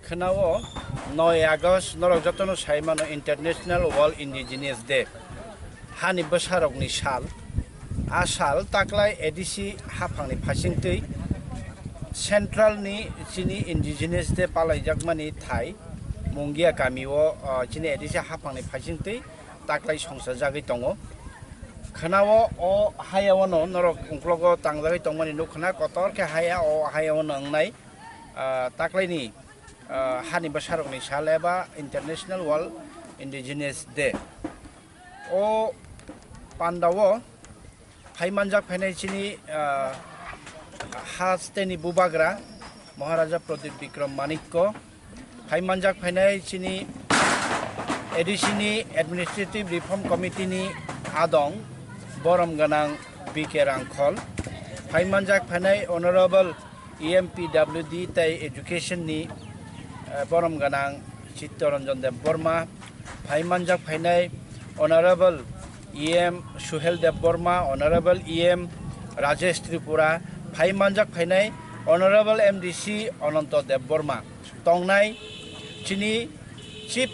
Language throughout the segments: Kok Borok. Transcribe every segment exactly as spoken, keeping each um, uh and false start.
Khwnao noi August norok jotono sai mano International World Indigenous Day, hani bwsarokni sal. A sal taklai A D C haphangni phaisingtwi Central ni chini Indigenous Day palaijakmani thai Mungia kamio, ah, chini A D C haphangni phaisingtwi taklai songsajagwi tongo. Khwnao o hayao no norok ungklogo tangjagwi tongmani nukkhna, kotor khe haya o hayao no wngnai, ah, taklaini, ah, hani bwsarokni sal eba International World Indigenous Day. O pandao phai manjak phainai chini, ah, hasteni bubagra Maharaja Pradip Bikram Manikko, phai manjak phainai chini A D C ni Administrative Reform Committee ni adong borom gwnang B K Rangkhol, phai manjak phainai Honorable E M P W D tei Education ni, eh, borom gwnang Chittaranjan Debbarma, phai manjak phainai Honorable E M Suhel Debbarma, Honorable E M Rajesh Tripura, phai manjak phainai Honorable M D C Ananto Debbarma, tongnai chini Chief,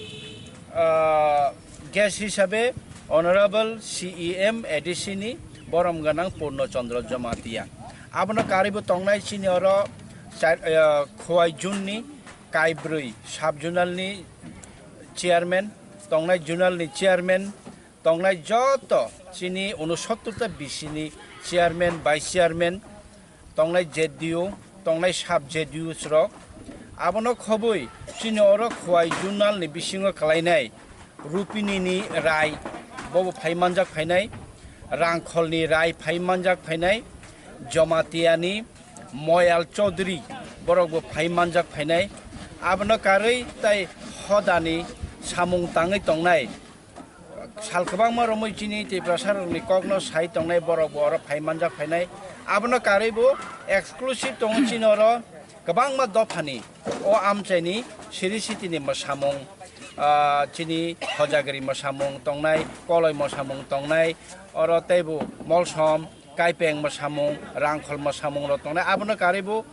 ah, guest hisabe Honorable C E M A D C ni borom gwnang Purno Chandra Jamatia. Abono karwibo tongnai chini oro char-, ah, Khowai June ni kaibrwi sub zonal ni chairman, tongnai zonal ni chairman, tongnai joto chini unosottor ta B C ni chairman, vice chairman, tongnai Z D U, tongnai sub Z D U rok. Abono khobwi chini oro Khowai zonal ni bisingo kwlainai Rupini ni Rai, bobo phai manjak phainai, Rangkhol ni Rai phai manjak phainai, Jamatia ni Moyal Chaudhary, borokbo phai manjak phainai. Abono karwi tai hodani samung tangwi tongnai sal kwbangma romwi chini Tiprasarokni kokno sai tongnai borokbo oro phai manjak phainai. Abono karwibo exclusive tongo chini oro kwbangma dophani o amchaini siri sitini mwsamung, ah, chini Hojagiri mwsamung tongnai, Koloi mwsamung tongnai, oro teibo Molsom, Kaipeng mwsamung, Rangkhol mwsamungrok tongnai. Abono karwibo,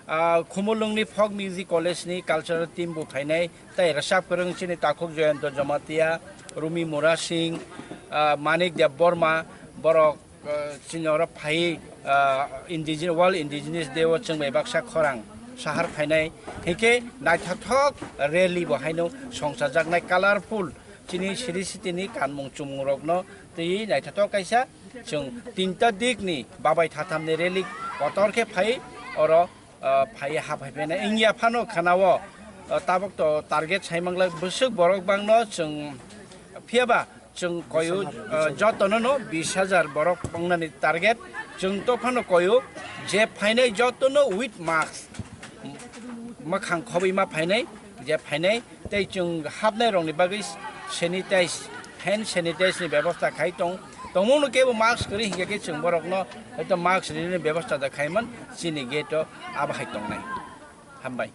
ah, Khumulwngni Folk Music College ni cultural team bo phainai, tei rwchap kwrwng chini takhuk Jayanta Jamatia, Rumi Murasing, ah, Manik Debbarma, borok, ah, chini oro phaiwi, ah, Indigene-, World Indigenous Day o chwng bai baksa khorang sahar phainai. Hinkhe naithothok rally bo haino songchajaknai, colorful chini siri sitini kanmung chumung rokno twiwi naithothok kaisa chwng tinta dikni babai thathamni rally kotor khe phai oro, ah, phai haphai phainai wngya phano khwnao, ah, tabuk to target saimanglak bwswk borok bangno chwng phiyaba chwng koyo, ah, jotono no bis hajar borok wngnani target chwng to phano koyo je phainai jotono with mask mwkhang khobwi ma phainai je phainai tei chwng hapnai rokni bagwi sanitize, hand sanitize ni bebosta khai tong, tongmung no kebo mask kwrwi hinkhe khe chwng borok no hoito mask rini bebosta da khaiman chini gate o abo hai tongnai. Hambai.